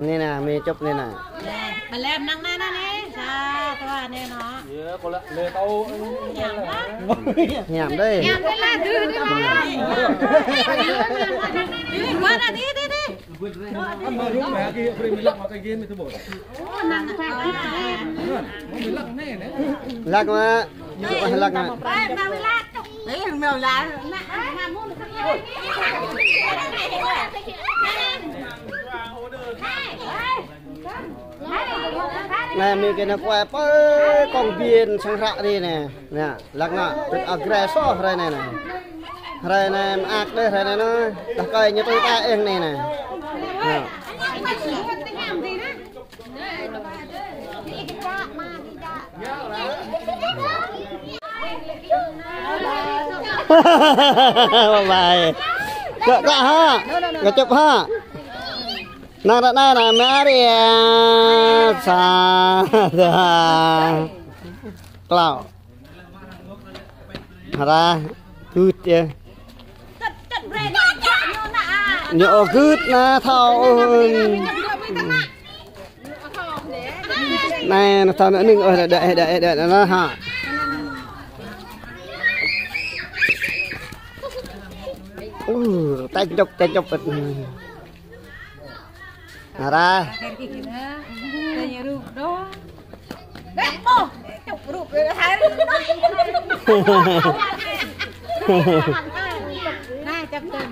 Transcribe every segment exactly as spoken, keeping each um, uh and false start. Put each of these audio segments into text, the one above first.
Anai nă, mơi čŏp anai nă. Ƀă lĕ năng anai nă anai. Sa, dua, anai nă. Yơh, kâo lăi, lĕ kâo. Hiam đơi. Hiam đơi lah, dư đơi lah. Dư, dư, dư. Dư, dư, dư. Lăk mă. Lăk mă. Anai, mơi kơ ană kuai pơ công viên sang hră anai nă. Nă, lăk nă, tŭ agresor hrơi anai nă. Hrơi anai mơak đơi hrơi anai nă. Tah kơi ñu tui ta eng anai nă. Nă. Bye bye. Kơ, kơ hă? Kơ čŏp hă? Năng ră anai nă, mơi arăng. Sa, dua. Klâo. Hră gưt yơh. Ñu ôh gưt nă thâo ôh. Anai, nă thâo nă ning ôh, đa, đa, đa, đa, nă hă. Ơ, tañ čŏp, tañ čŏp. Nă rai. Anai, čŏp tơm.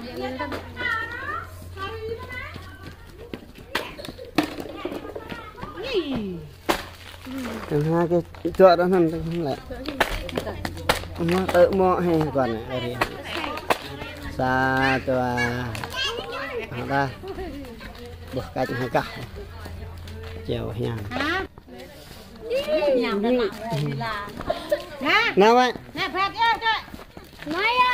Anai kơ dŏ ră anŭn tơ̆ng lĕ. Mă tơ̆ mơ̆ hĕ kơ anai. Sa, dua. Hă đa. Ƀuh kač hơgah. Čeo hiam. Hă? Hiam đa mă. Nă. Nă wă. Nă, băt yơh, Cak. Maya.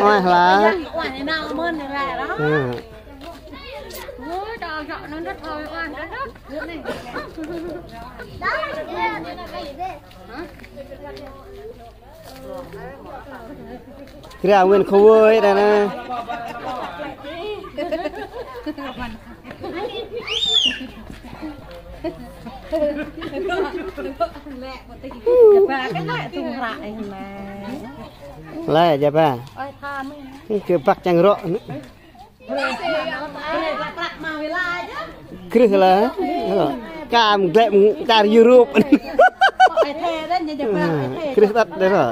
Oai hla. Oai nao mơn nao lai đó. Ui, tao dŏ nó rất thôi, oai, nó rất. Kra nguyên khô vơi đây nè. Ba cái lại tung rạ này mà. Lai ja ba. Ôi, tha mày. Kơ băk čang rŏ. Krưh lah. Kam glĕ čar Europe. Krưh tăt đơi rŏ.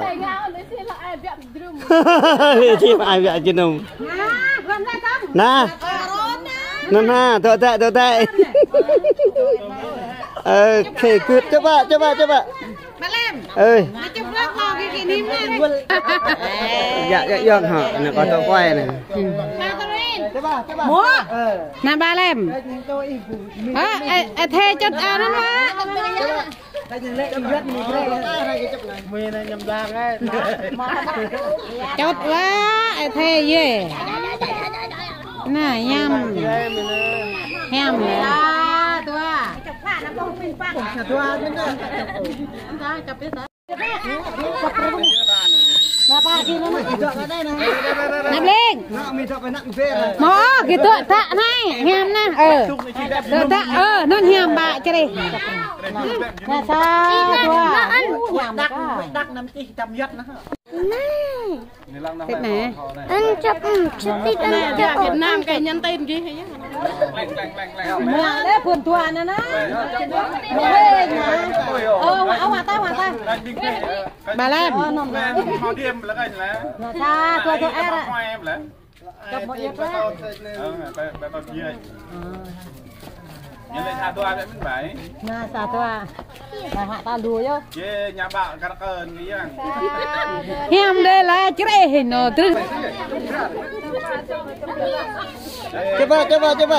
Či ai biă jơnum. Nă. Nă, nă, dŏ dăi, dŏ dăi. Ơ, khê gưt, čơƀă, čơƀă, čơƀă. Ba Lem. Ơi. Nă čơƀă kơ kơ kơ anai mơ̆n. Yă, yă, yă, hă, anai kơ tŏ kuai anai. Mơ̆. Nă ba Lem. Ơ, ơ, ơ, thê čŏt anŭn mơ̆. Čŏt wă, ơ thê yơh. Nă, hiam. Hiam. Nă Bling. Mơ̆, gih dŏ tă anai, hiam nă. Ơ. Dŏ tă, ơ, anŭn hiam ƀă črih. Nă sa, dua. Hiam ƀă. Tết nè. Ăn chụp, chụp tít ăn chụp. Việt Nam cái nhắn tin ghi nhá. Mẹ lẽ buồn tua nè nè. Mẹ nè. Ơ, hua, hua ta, hua ta. Ba Lem. Ơ, nôm nè. Nè sa, tua tua er. Chụp một yơh. Ơ, ba, ba, ba, ba. Ñu lĕ sa dua lĕ mơ̆n ƀai. Nă, sa dua. Nă, hă ta lu yơh. Yê, ñu ƀă kar kơn kơ yang. Hiam đơi lah, čreh hĭ nô, trư. Čơƀă, čơƀă, čơƀă.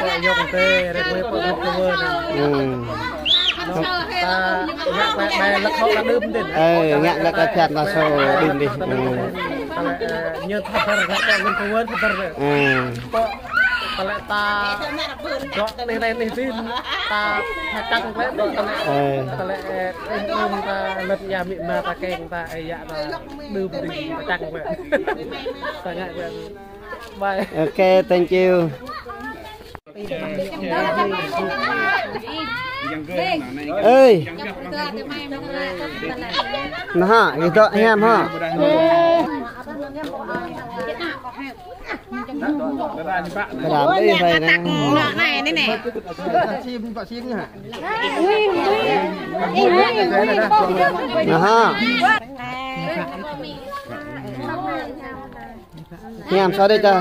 pơ yŏng tê, rek mơi pơ yŏng tê wơ anŭn. Hmm. Ta ngă pơ ƀai lăk hŏk ta đưm dih. Ơ, ngă lăk ta phiăn ta sô đưm dih. Hmm. Tơlơi, ơ, ñu thâo pơr ngă pơ yŏng tê wơ thâo pơr. Hmm. Pơ, tơlơi ta dŏ anai anai anai dih, ta thâo čang klĕ dŏ tơlơi. Ơ. Tơlơi, ơ, đưm đưm ta lăt ia amĭ ama ta kiăng ta, ơ, yă ta đưm dih ta čang klĕ. Ta ngă klĕ. Bye. Okay, thank you. Ơi. Nah, ha, ih dŏ hiam ha. Kơdam dih rai anai. Anai, anai, anai. Nah, ha. Hiam, sao dih ta.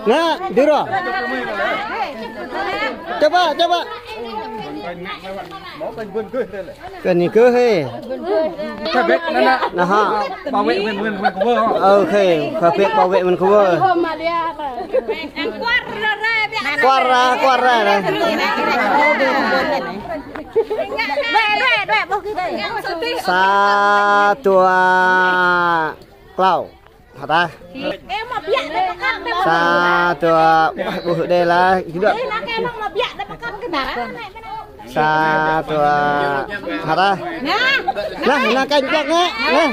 Nah, dih rŏ. Coba, coba. Kơ anai kơ hê. Nah, ha. Bảo vệ quyền, quyền, quyền của vợ. Ơ, khê, khê bảo vệ quyền của vợ. Kuar ra, kuar ra. Sa, dua, klâo. Hă ta? Sa, dua, wah, ƀuh đê lah. Sa, dua, hă ta? Nah, nah, kanh plăk, nah. Nah.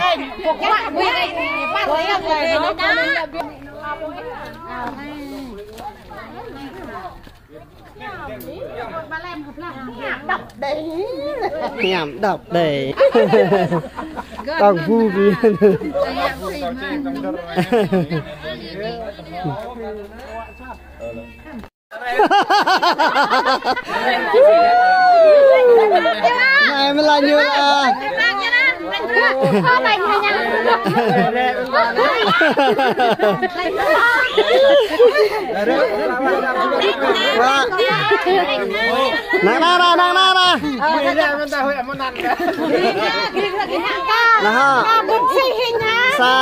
Hiam đăp đeh. Tong bu bi. Anai mơ̆ la ñu lah. Wah. Năng, năng, năng, năng, năng. Nah, ha. Sa,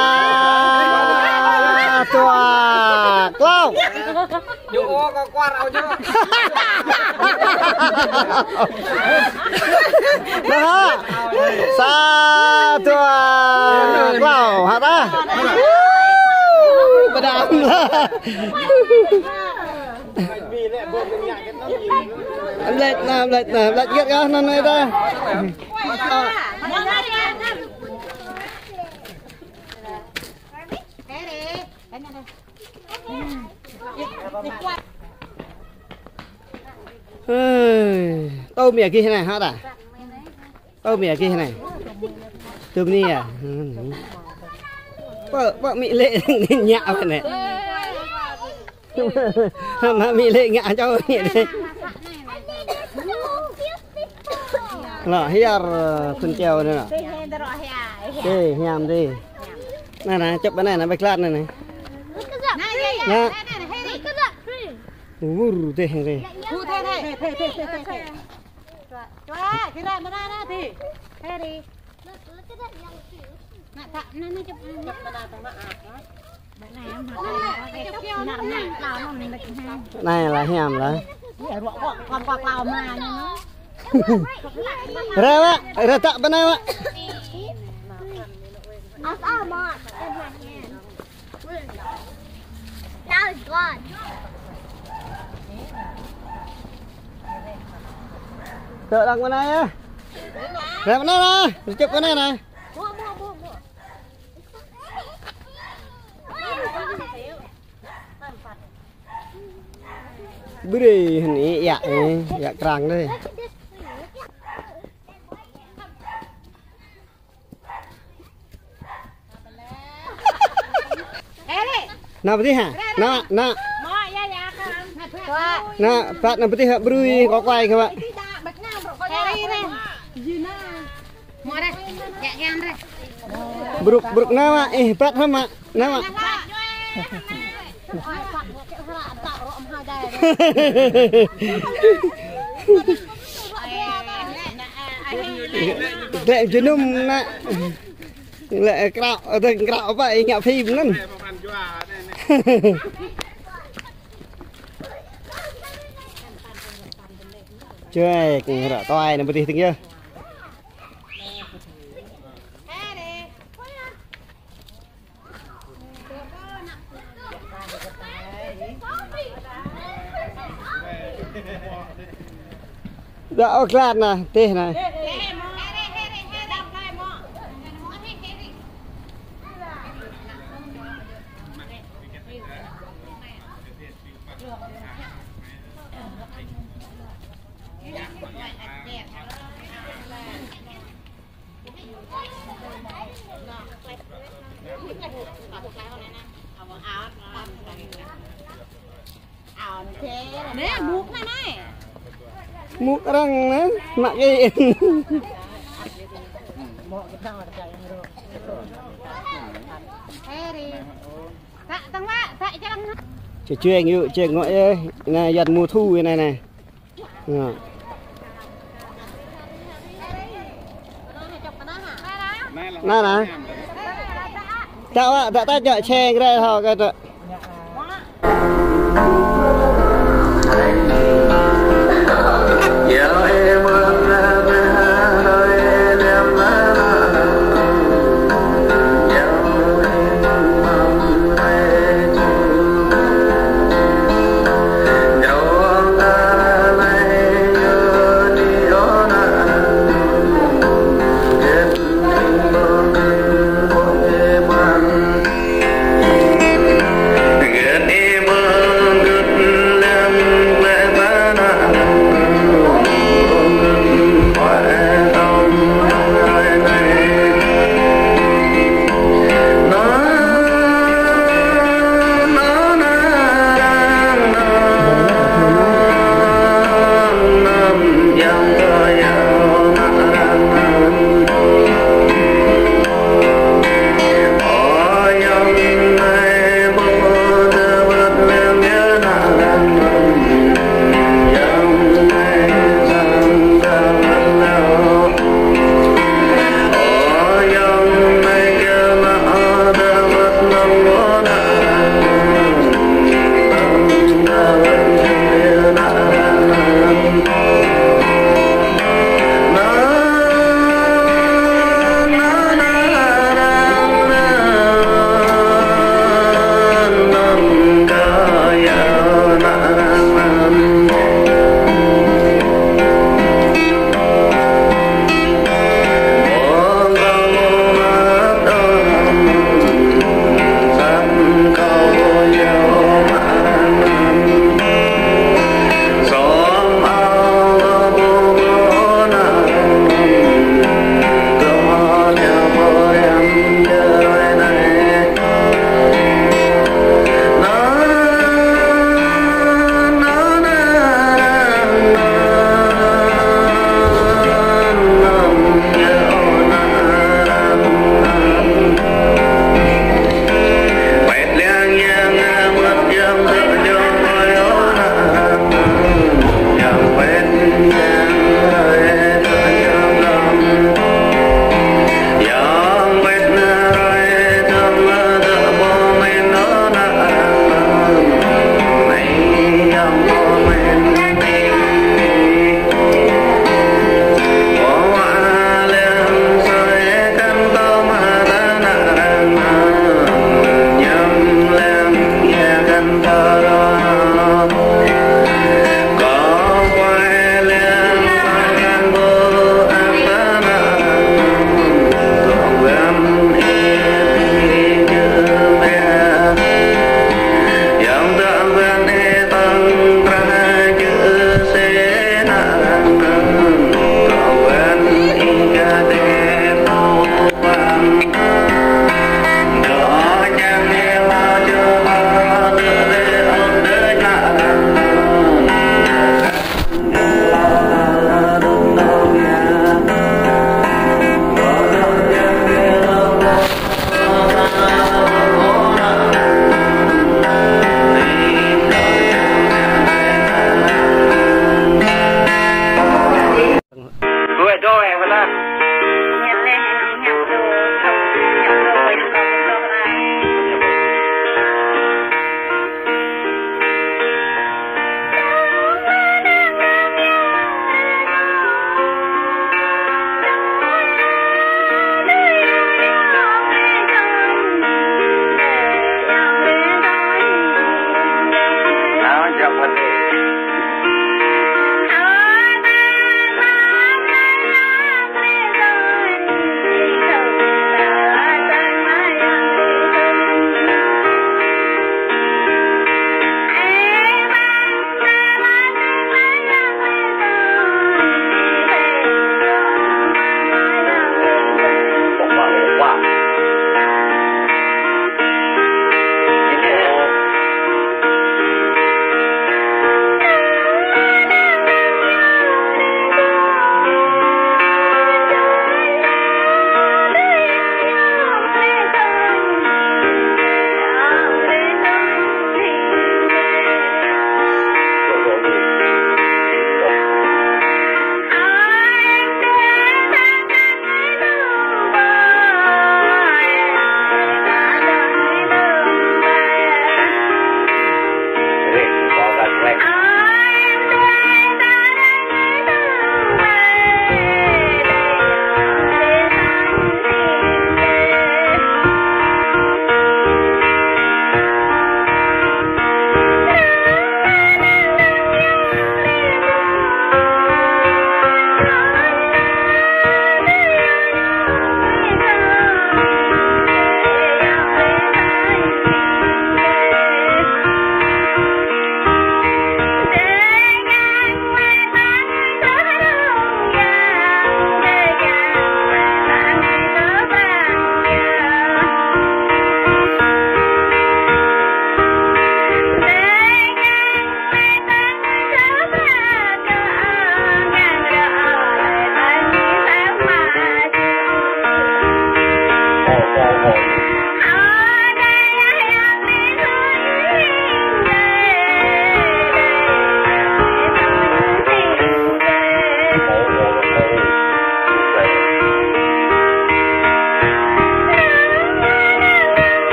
dua, klâo. Ñu ôh kơ kuar ôh ñu. Nah, ha. Sa, dua, klâo. Hă ta? Pơđam. Lĕ nah, lĕ nah, lĕ gĕt kah anŭn anai ta. Ơi, tơm mia gih anai hă ta? Tơm mia gih anai. Tơm mia. Pơ, pơ amĭ lĕ ngă anai. Mă amĭ lĕ ngă čô ngă dih. Lŏ hiar phun čeo anai lŏ. Ê, hiam dih. Nah, nah, čŏp anai, nah, ƀai klat anai, nah. Nah. Wur dih, dih. Anai lah hiam lah. Ră wă, ră tăk pơ anai wă. Tơ̆ lăng pơ anai yơh. Ră pơ anai lah, rơčĕp pơ anai lah. Brơi anai yă, yă krang dih. Nao pơdih hă? Nao, nao. Nao, pơ̆t nao pơdih hă, brui kơ kuai kơ wă. Bruk, bruk nao wă, ih, pơ̆t hă mă, nao wă. Glĕ jơnum nă. Lĕ krao, tơ krao pă, ih ngă phim anŭn. Čuai, kơ ră tuai anai pơdih tơ̆ng yơh. Dŏ ôh glăt nă, tih nă. Nè, mŭk nè nè. Mŭk arăng nè, mă kơ. Čơ čueng yŭ, čueng ngŏ yơh. Anai Yuan mùa thu anai nè. Nă. Nă nă. Čă wă, čă ta čă čeng rai thâo kơ čă.